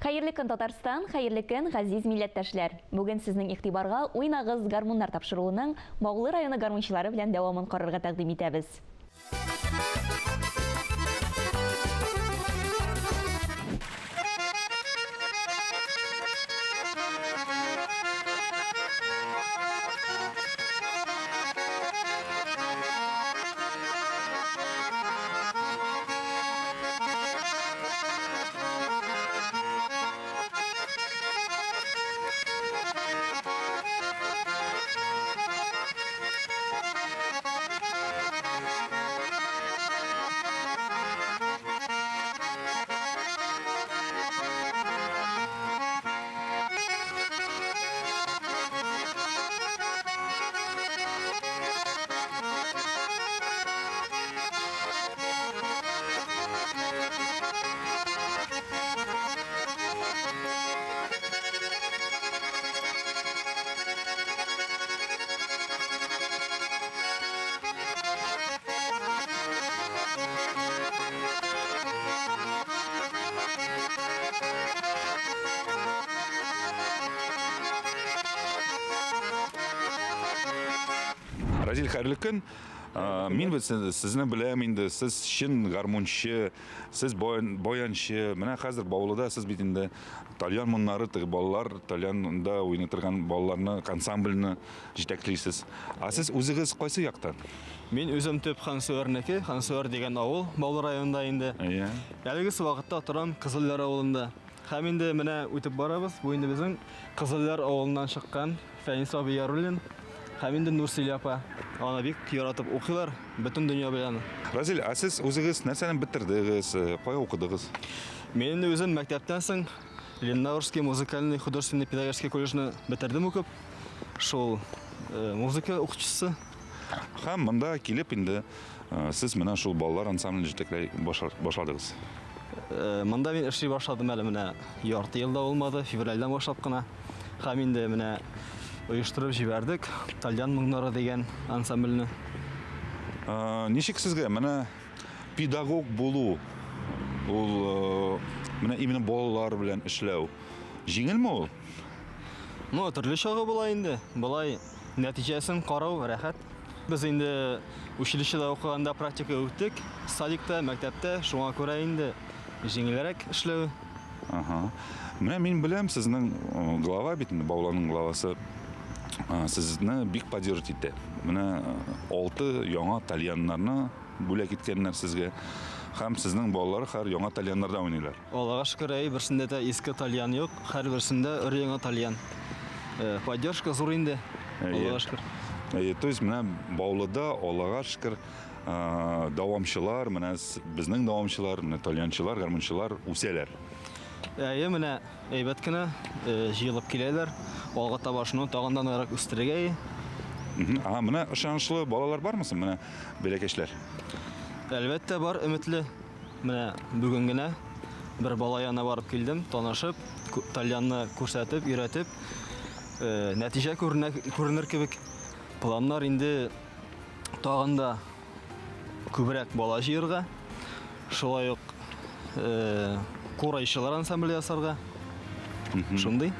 Хәерле көн, Татарстан, хәерле көн, газиз милләттәшләр! Бүген сезнең игътибарга Уйнагыз, гармуннар тапшыруының Баулы районы гармунчылары белән дәвамын карарга тәкъдим итәбез. Разил, хәерле көн. Мин бит сезне беләм инде, сез чын гармунчы, сез баянчы. Менә хәзер Баулыда сез бит инде тальян моннары, теге балалар тальянда уйный торган балаларны, ансамбльне җитәклисез. Ә сез үзегез кайсы яктан? Мин үзем төп Хансуәрнеке, Хансуәр дигән авыл Баулы районында инде. Әйе. Әлеге вакытта торам Кызылъяр авылында. Һәм инде менә үтеп барабыз. Бу инде безнең Кызылъяр авылыннан чыккан Фәнис абый Яруллин һәм инде Нурсилә апа. Аны бик яратып укыйлар, бөтен дөнья белә аны. Разил, ә сез үзегез нәрсәне бетердегез, кая укыдыгыз? Мин инде үзем мәктәптән соң Лениногорский музыкальный художественный педагогический колледжны бетердем укып. Шул музыка укытучысы. Һәм монда килеп инде сез менә шул балалар ансамблен җитәкли башладыгыз. Монда мин эшли башладым әле менә ярты ел да булмады, февральдән башлап кына. Һәм инде менә оештырып җибәрдек Тальян моңнары дигән ансамбльне. Ничек сезгә менә педагог булу, ул менә именно балалар белән эшләү җиңелме ул? Ну, төрле чагы була инде. Болай нәтиҗәсен карау рәхәт. Без инде училищеда укыганда практика үттек, садикта, мәктәптә, шуңа күрә инде җиңелрәк эшләү. Ага. Менә мин беләм, сезнең глава бит инде, Баулының главасы сезне бик поддерживать итә. Менә 6 яңа тальяннарны бүләк иткәннәр сезгә. Һәм сезнең балалар хәр яңа тальяннарда уйныйлар. Аллага шөкер, әй, берсендә дә иске тальян юк, һәрберсендә өр-яңа тальян. Поддержка зур инде, Аллага шөкер. Әйе, то есть менә Баулыда, Аллага шөкер, дәвамчылар, менә безнең дәвамчылар, менә тальянчылар, гармунчылар үсәләр. Әйе, менә әйбәт кенә җыелып киләләр. Алга таба шуны тагын да ныграк үстерергә. Ага, менә ышанычлы балалар бармы соң, менә бәләкәчләр? Әлбәттә бар, өметле. Менә бүген генә бер бала янына барып килдем, танышып, тальянны күрсәтеп, өйрәтеп, нәтиҗә күренә, күренер кебек. Планнар инде тагын да күбрәк бала җыерга, шулай ук курайчылар ансамбле ясарга. Шундый.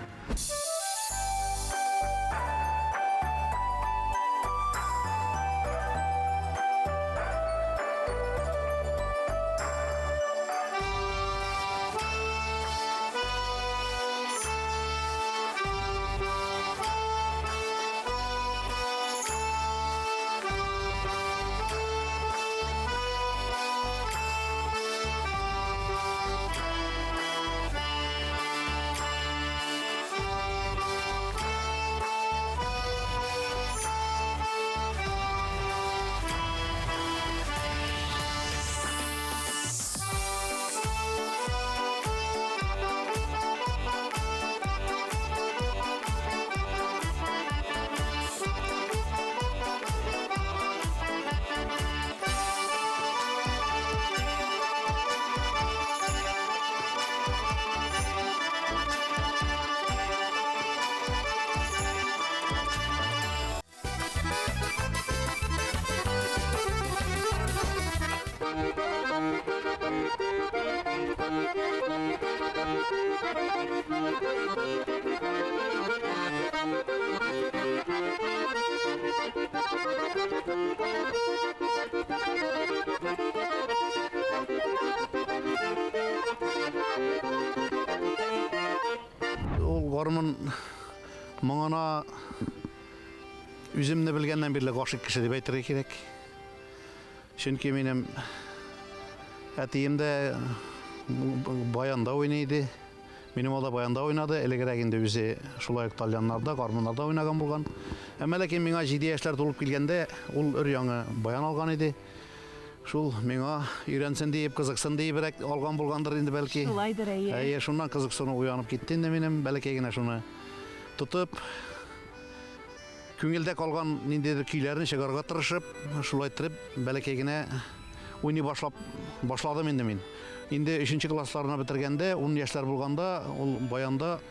Ул гармун моңына үземне белгәннән бирле гашыйк кеше дип әйтергә кирәк. Чөнки минем әтием дә баянда уйный иде. Минем алда баянда уйнады, элегрәк инде үзе шулай ук тальяннарда, гармуннарда уйнаган булган. Әмма ләкин миңа 7 яшьләр тулып килгәндә, ул өр-яңы баян алган иде. Шул миңа өйрәнсен диеп, кызыксын диебрәк алган булгандыр инде бәлки. Шулайдыр, әйе. Әйе, шуннан кызыксыну уянып китте инде минем, бәләкәй генә шуны тотып, күңелдә калган ниндидер көйләрне чыгарырга тырышып, шулай иттереп, бәләкәй генә уйный башлап башладым инде мин. Инде өченче классларны бетергәндә, ун яшьләр булганда, ул баянда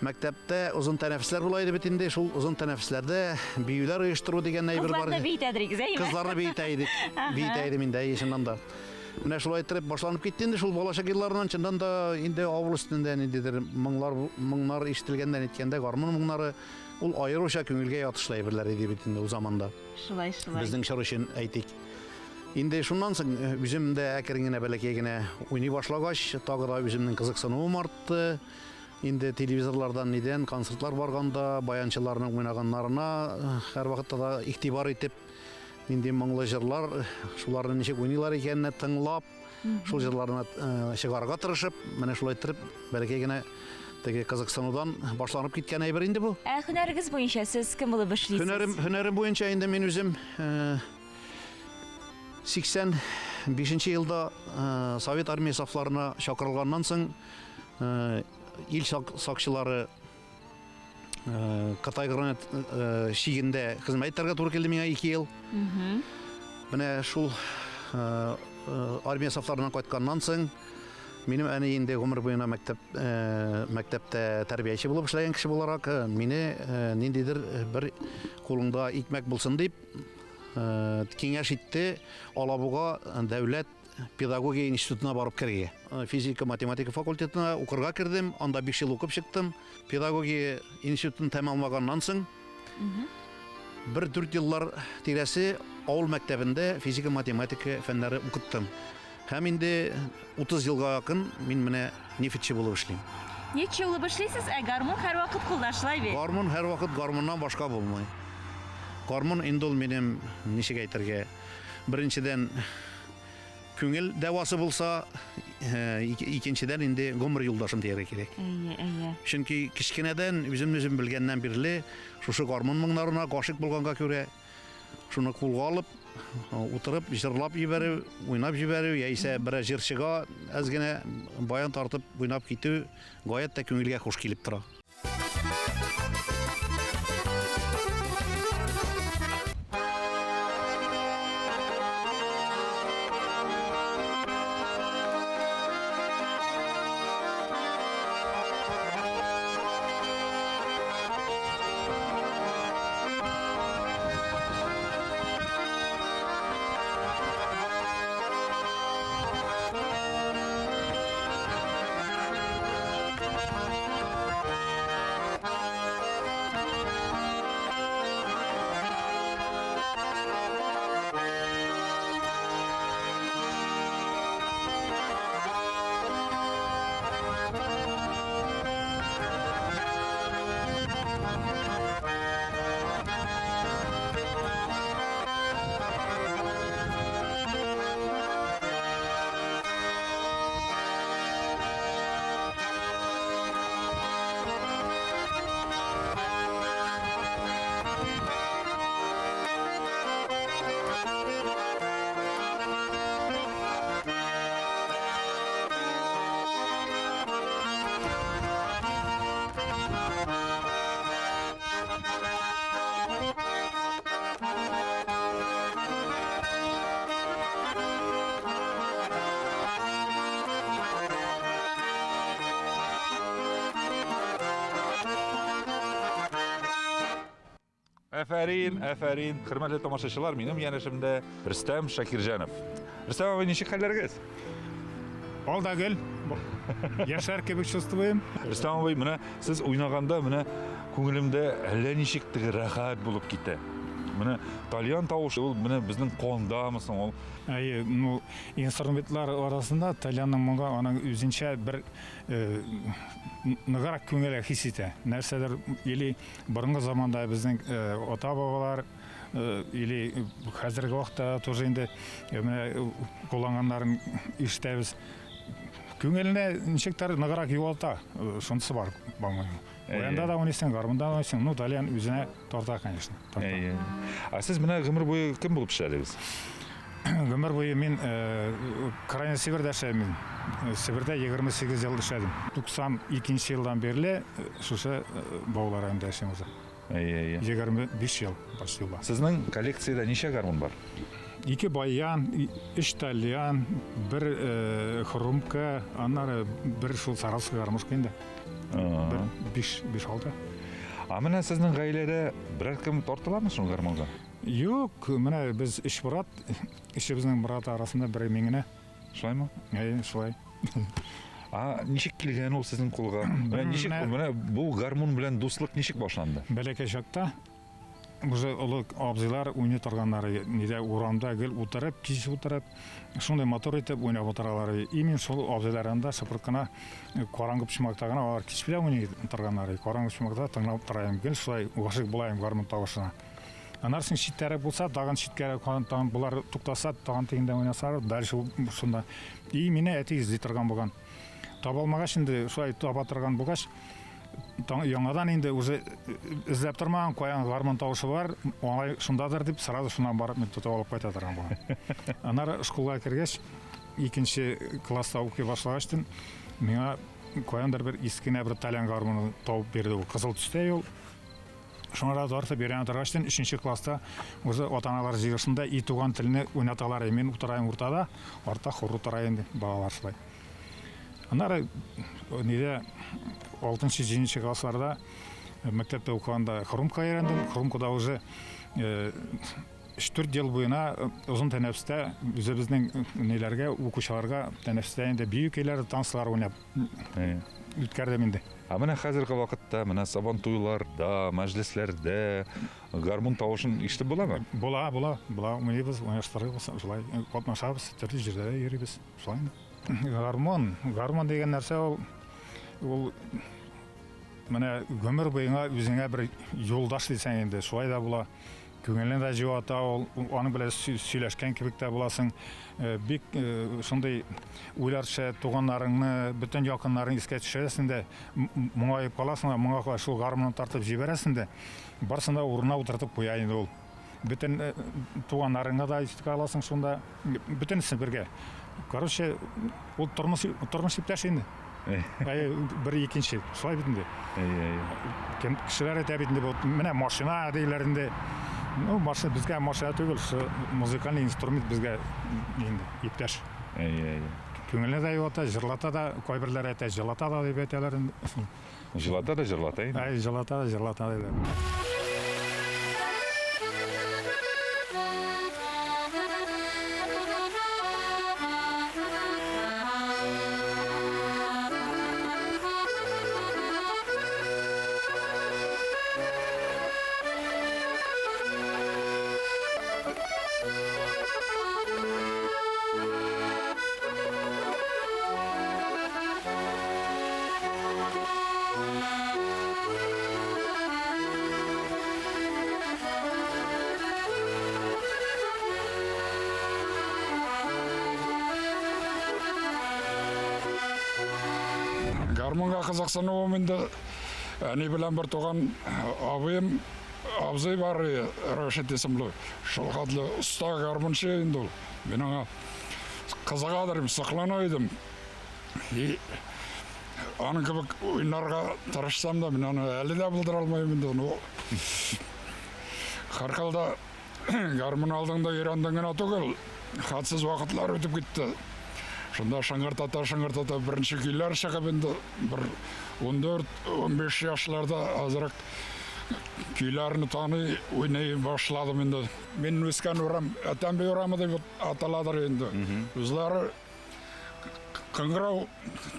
мәктәптә озын тәнәфесләр була иде бит инде, шул озын тәнәфесләрдә биюләр оештыру дигән әйбер бар. Кызларны биетәдер идегез, әйеме? Кызларны биетә идек. Биетә идем инде, әйе, чыннан да. Менә шулай иттереп башланып китте инде шул балачак елларыннан, чыннан да инде авыл өстендә ниндидер моңлар, моңнар ишетелгәндә ниткәндә гармун моңнары ул аеруча күңелгә ятышлы әйберләр иде бит инде ул заманда. Шулай, шулай. Безнең чор өчен әйтик. Инде шуннан соң үзем дә әкрен генә бәләкәй генә уйный башлагач, тагы да үземнең кызыксынуым артты. Инде телевизорлардан нидән концертлар барганда, баянчыларның уйнаганнарына һәрвакытта да игътибар итеп, нинди моңлы җырлар, шуларны ничек уйныйлар икәнне тыңлап, шул җырларны чыгарырга тырышып, менә шулай иттереп, бәләкәй генә теге кызыксынудан башланып киткән әйбер инде бу. Ә һөнәрегез буенча сез кем булып эшлисез? Һөнәрем, һөнәрем буенча инде мин үзем 85 елда Совет армия сафларына чакырылганнан соң ил сакчылары Кытай гранат чигендә хезмәт итәргә туры килде миңа 2 ел. Менә шул армия сафларыннан кайтканнан соң минем әни инде гомер буена мәктәп мәктәптә тәрбияче булып эшләгән кеше буларак мине ниндидер бер кулыңда икмәк булсын дип киңәш итте Алабуга дәүләт педагогия институтына барып керергә. Физика, математика факультетына укырга кердем, анда 5 ел укып чыктым. Педагогия институтын тәмамлаганнан соң, бер 4 еллар тирәсе авыл мәктәбендә физика, математика фәннәре укыттым. Һәм инде 30 елга якын мин менә нефтьче булып эшлим. Нефтьче булып эшлисез, ә гармун һәрвакыт кулда, шулай бит? Гармун һәрвакыт гармуннан башка булмый. Гармун инде ул минем, ничек әйтергә, беренчедән, күңел дәвасы булса, икенчедән инде гомер юлдашым дияргә кирәк. Әйе, әйе. Чөнки кечкенәдән үземне үзем белгәннән бирле шушы гармун моңнарына гашыйк булганга күрә, шуны кулга алып, утырып җырлап җибәрү, уйнап җибәрү, яисә берәр җырчыга әз генә баян тартып уйнап китү гаять тә күңелгә хуш килеп тора. Әфәрин, әфәрин. Хөрмәтле тамашачылар, минем янәшемдә Рөстәм Шакирҗанов. Рөстәм абый, ничек хәлләрегез? Ал да гел. Яшьләр кебек чувствуем. Рөстәм абый, менә сез уйнаганда менә күңелемдә әллә ничек теге рәхәт булып китә. Менә тальян тавышы ул менә безнең кандамы соң ул? Әйе, ну, инструментлар арасында тальянның моңы аның үзенчә бер э, ныграк күңеле хис итә. Нәрсәдер или борынгы заманда безнең э, ата-бабалар э, или хәзерге вакытта тоже инде менә кулланганнарын ишетәбез. Күңеленә ничектер ныграк югалта. Шунысы бар, по-моему. Баянда да уйныйсың, гармунда да уйныйсың. Ну, тальян үзенә тарта, конечно. Тарта. Әйе. Ә сез менә гомер буе кем булып эшләдегез? Гомер буе мин Крайний Севердә эшләдем мин. Себердә 28 ел эшләдем. 92 елдан бирле шушы Баулы районында эшлим уже. Әйе, әйе. 25 ел почти була. Сезнең коллекциядә ничә гармун бар? Ике баян, өч тальян, бер э, хрумка, аннары бер шул саратовский гармошка инде. Бер биш, биш алты. А менә сезнең гаиләдә берәр кем тартыламы соң гармунга? Юк, менә без өч брат, өчебезнең брат арасында бер мин генә. Шулаймы? Әйе, шулай. А ничек килгән ул сезнең кулга? Менә ничек менә бу гармун белән дуслык ничек башланды? Бәләкәй чакта уже олы абзыйлар уйный торганнар нидә урамда гел утырып, кич утырып, шундый матур итеп уйнап утыралар. И мин шул абзыйлар янында шыпырт кына э, караңгы почмакта гына алар кич белән уйный торганнар. Караңгы почмакта тыңлап торайым. Гел шулай гашыйк булаем гармун тавышына. Аннан соң читтәрәк булса, тагын читкәрәк, тагын болар туктаса, тагын тегендә уйнаса, дальше шунда. И мине әти эзли торган булган. Таба алмагач инде, шулай таба торган булгач, яңадан инде уже эзләп тормаган, каян гармун тавышы бар, алай шундадыр дип, сразу шуннан барып мин тотып алып кайта торган булган. Аннары школга кергәч, икенче класста укый башлагач, миңа каяндыр бер иске бер тальян гармуны табып бирде ул. Кызыл төстә ул. Шуңа да тартып өйрәнә торгач, өченче класста уже ата-аналар җыелышында и туган телне уйнаталар. Мин утыраем уртада, артта хор утыра инде балалар шулай. Аннары нидә алтынчы, җиденче классларда мәктәптә укыганда хрумка өйрәндем. Хрумкада уже өч-дүрт ел буена озын тәнәфестә үзебезнең ниләргә, укучыларга тәнәфестә инде бию көйләре, танцылар уйнап үткәрдем инде. Ә менә хәзерге вакытта менә сабантуйларда, мәҗлесләрдә гармун тавышын ишетеп буламы? Була, була, була. Уйныйбыз, уйнаштырабыз, шулай катнашабыз, төрле җирдә дә йөрибез. Шулай инде. Гармун, гармун дигән нәрсә ул ул менә гомер буеңа үзеңә бер юлдаш дисәң инде, шулай да була. Күңелне дә җуата ул, аның белән сөйләшкән кебек тә буласың. Э, бик э, шундый уйлар төшә, туганнарыңны, бөтен якыннарың искә төшерәсең дә, моңаеп каласың да, моңа кала шул гармунны тартып җибәрәсең дә, барысын да урынына утыртып куя инде ул. Бөтен э, туганнарыңны да искә аласың шунда, бөтенесе бергә. Короче, ул тормыш тормыш иптәше инде. Әй, бер икенче. Шулай бит инде. Әйе, әйе. Кем кешеләр әйтә бит инде, бу менә машина диләр инде. Ну, машина безгә машина түгел, шу музыкальный инструмент безгә инде иптәш. Әйе, әйе. Күңелне дә юата, җырлата да, кайберләр әйтә, җылата да дип әйтәләр инде. Җылата да җырлата инде. Әй, җылата да җырлата диләр. Гармунга кызыксынуым инде әни белән бер туган абыем, абзый бар, Рәшит исемле. Шул хәтле оста гармунчы инде ул. Мин аңа кызыгадыр, соклана идем. И аның кебек уйнарга тырышсам да, мин аны әле дә булдыра алмыйм инде. Ну, һәрхәлдә гармун алдың да өйрәндең генә түгел, хатсыз вакытлар үтеп китте. Шунда шыңгыртата, шыңгыртата беренче көйләр чыгып инде бер 14-15 яшьләрдә азрак көйләрне таный, уйный башладым инде. Мин үскән урам, Әтәмби урамы дип аталадыр инде. Үзләре Кыңгырау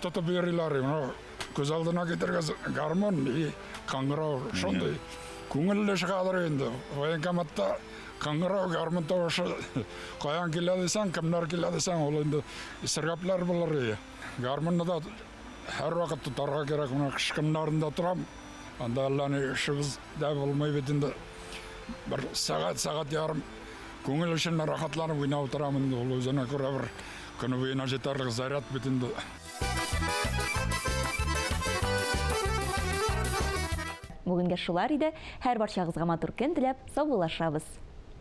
тотып йөриләр. Менә күз алдына китергәз гармун и кыңгырау шундый күңелле чыгадыр инде. Военкоматта кыңгырау, гармун тавышы каян килә дисәң, кемнәр килә дисәң, ул инде исергәпләр булыр и. Гармунны да һәрвакыт тотарга кирәк. Менә кыш көннәрендә торам. Анда әллә ни эшебез дә булмый бит инде. Бер сәгать, сәгать ярым күңел өчен рәхәтләнеп уйнап утырам инде. Ул үзенә күрә бер көне буена җитәрлек заряд бит инде. Бүгенгә шулар иде. Һәрбарчагызга матур көн теләп, саубуллашабыз.